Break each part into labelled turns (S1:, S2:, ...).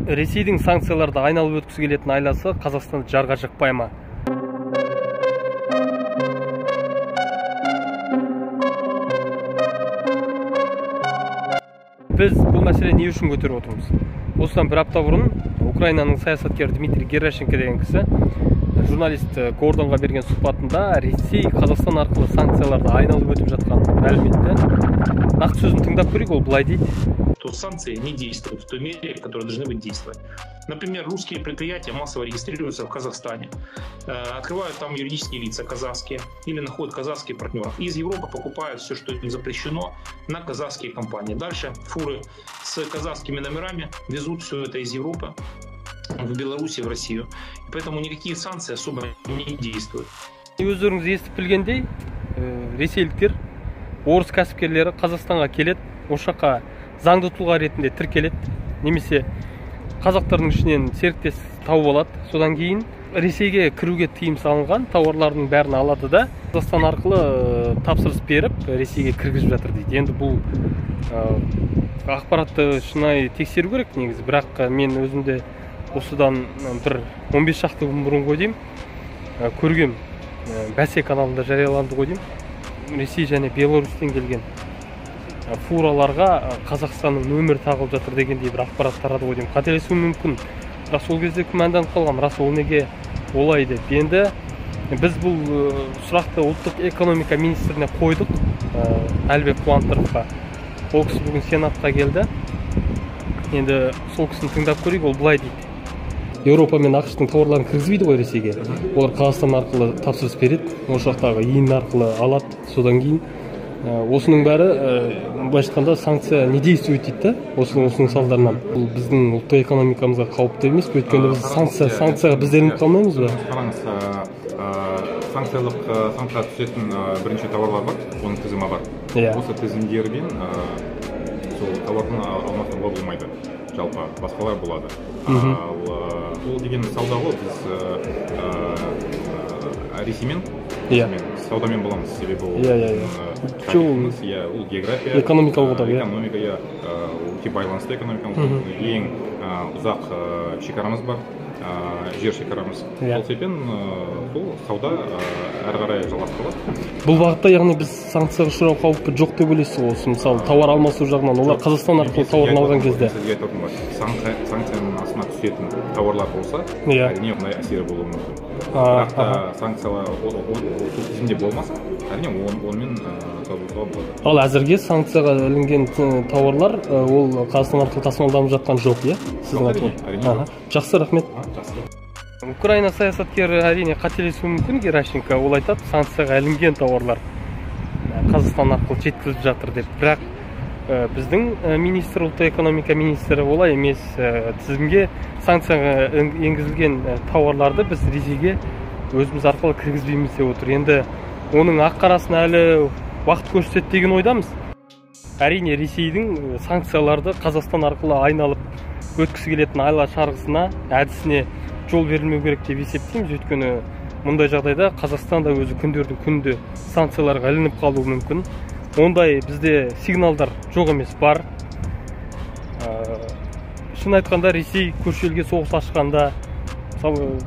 S1: Ресейдің санкцияларды айналып өткісі келетін айласы Қазақстанды жарға жықпай ма? Біз бұл мәселені не үшін көтеріп отырмыз? Осыдан бір апта бұрын Украинаның саясаткері Дмитрий Геращенко деген кісі журналист Гордонға берген сұхбатында Ресей Қазақстан арқылы санкцияларды айналып өтіп жатқанын мәлім етті. Нақты сөзін тыңдап көрейік, ол былай дейді.
S2: То санкции не действуют в той мере, в которой должны быть действовать. Например, русские предприятия массово регистрируются в Казахстане, открывают там юридические лица казахские или находят казахских партнеров. Из Европы покупают все, что им запрещено, на казахские компании. Дальше фуры с казахскими номерами везут все это из Европы в Беларусь и в Россию. И поэтому никакие санкции особо не действуют.
S1: Өздеріңіз естіп білгендей, ресейліктер, орыс кәсіпкерлері Қазақстанға келеді, осы жаққа заңды тұлға ретінде тіркеледі, немесе қазақтардың ішінен серіктес тауып алады. Содан кейін Ресейге кіруге тыйым салынған тауарлардың бәрін алады да Қазақстан арқылы тапсырыс беріп Ресейге кіргізіп жатыр дейді. Енді бұл ақпаратты шынайы тексеру керек негізі, бірақ мен өзімде осыдан бір 15 шақты күн бұрын ғой деймін, көргем, Бәсе каналында жарияланды ғой деймін, Ресей және Беларусьтен келген фураларға Қазақстанның нөмірі тағылып жатыр дегендей бір ақпарат тарады ғой деймін. Қателесуім мүмкін, бірақ сол кезде күмәнданып қалғам, рас ол неге олай деп. Енді біз бұл сұрақты ұлттық экономика министріне қойдық, Әлібек Қуантыровқа. Ол кісі бүгін Сенатқа келді. Енді сол кісіні тыңдап көрейік, ол былай дейді. Еуропа мен АҚШ-тың тауарларын кіргізбейді ғой Ресейге. Олар Қазақстан арқылы тапсырыс береді, осы жақтағы ИИН арқылы алады. Содан кейін осының бәрі, былайша айтқанда, санкция не действует дейді да, осының салдарынан. Бұл біздің ұлттық экономикамызға қауіпті емес пе? Өйткені біз санкцияға біз ілініп қалмаймыз ба?
S3: Қараңыз, санкцияға түсетін бірнеше тауарлар бар, оның тізімі бар. Осы тізімдермен сол тауардың алмастыруға болмайды. Жалпы басқалар болады. Ал ол деген сауда ғой, біз Ресеймен саудамен боламыз, себебі ол тарихымыз, ол география,
S1: экономикалық одақ,
S3: экономика, өте байланысты экономикалық, ең ұзақ шекарамыз бар, жер шекарамыз. Сол себептен сол сауда әрі қарай жалғастырылады.
S1: Бұл бағытта, яғни біз санкцияға ұшырау қаупі жоқ деп ойлайсыз ғой? Осы мысалы тауар алмасу жағынан олар Қазақстан арқылы тауарын алған кезде.
S3: Сізге айтып отырмын ғой, санкцияның астына түсетін тауарлар болса, әрине ондай әсері болуы мүмкін. Бірақ та санкциялар ол тізімде болмаса, әрине онымен саудалауға болады.
S1: Ал әзірге санкцияға ілінген тауарлар ол Қазақстан арқылы тасымалданып жатқан жоқ, иә? Сіздің айтуыңыз.
S3: Әрине, әрине.
S1: Жақсы, рахмет.
S3: Жақсы.
S1: Украина саясаткері әрине қателесуі мүмкін Геращенко, ол айтады, санкцияға ілінген тауарлар Қазақстан арқылы жеткізіліп жатыр деп. Бірақ біздің министр, ұлттық экономика министрі олай емес, тізімге санкцияға енгізілген тауарларды біз Ресейге өзіміз арқылы кіргізбейміз деп отыр. Енді оның ақ қарасын әлі уақыт көрсетеді деген ойдамыз. Әрине Ресейдің санкцияларды Қазақстан арқылы айналып өткісі келетін айла шарғысына, әдісіне жол берілмеу керек деп есептейміз. Өйткені мұндай жағдайда Қазақстан да өзі күндердің күнінде санкцияларға ілініп қалуы мүмкін. Ондай бізде сигналдар жоқ емес, бар. Шын айтқанда, Ресей көрші елге соғыс ашқанда, мысалы,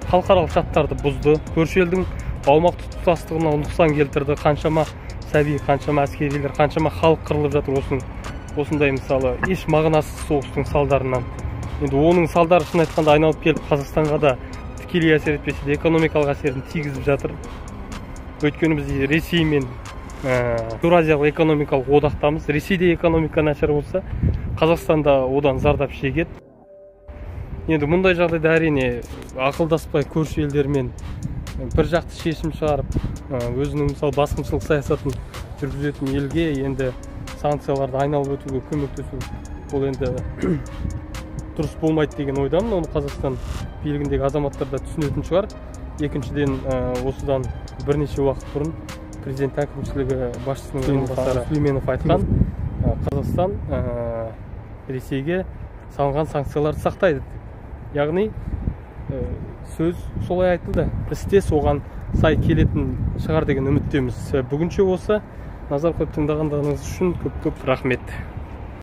S1: халықаралық шарттарды бұзды, көрші елдің аумақтық тұтастығына нұқсан келтірді, қаншама сәби, қаншама әскерилер, қаншама халық қырылып жатыр осындай, мысалы, еш мағынасыз соғыстың салдарынан. Енді оның салдары шын айтқанда айналып келіп Қазақстанға да тікелей әсер етпесе де экономикалық әсерін тигізіп жатыр. Өйткені біз Ресеймен Еуразиялық экономикалық одақтамыз. Ресейде экономика нашар болса, Қазақстан да одан зардап шегеді. Енді мұндай жағдайда әрине ақылдаспай көрші елдермен бір жақты шешім шығарып, өзінің мысалы басқыншылық саясатын жүргізетін елге енді санкцияларды айналып өтуге көмектесу ол енді дұрыс болмайды деген ойдамын. Оны Қазақстан билігіндегі азаматтар да түсінетін шығар. Екіншіден, осыдан бірнеше уақыт бұрын президент әкімшілігі басшысының орынбасары Сүлейменов айтқан, Қазақстан Ресейге салынған санкцияларды сақтайды деп. Яғни сөз солай айтылды, істе соған сай келетін шығар деген үміттеміз. Бүгінше осы. Назар қойып тыңдағандарыңыз үшін көп-көп рахмет.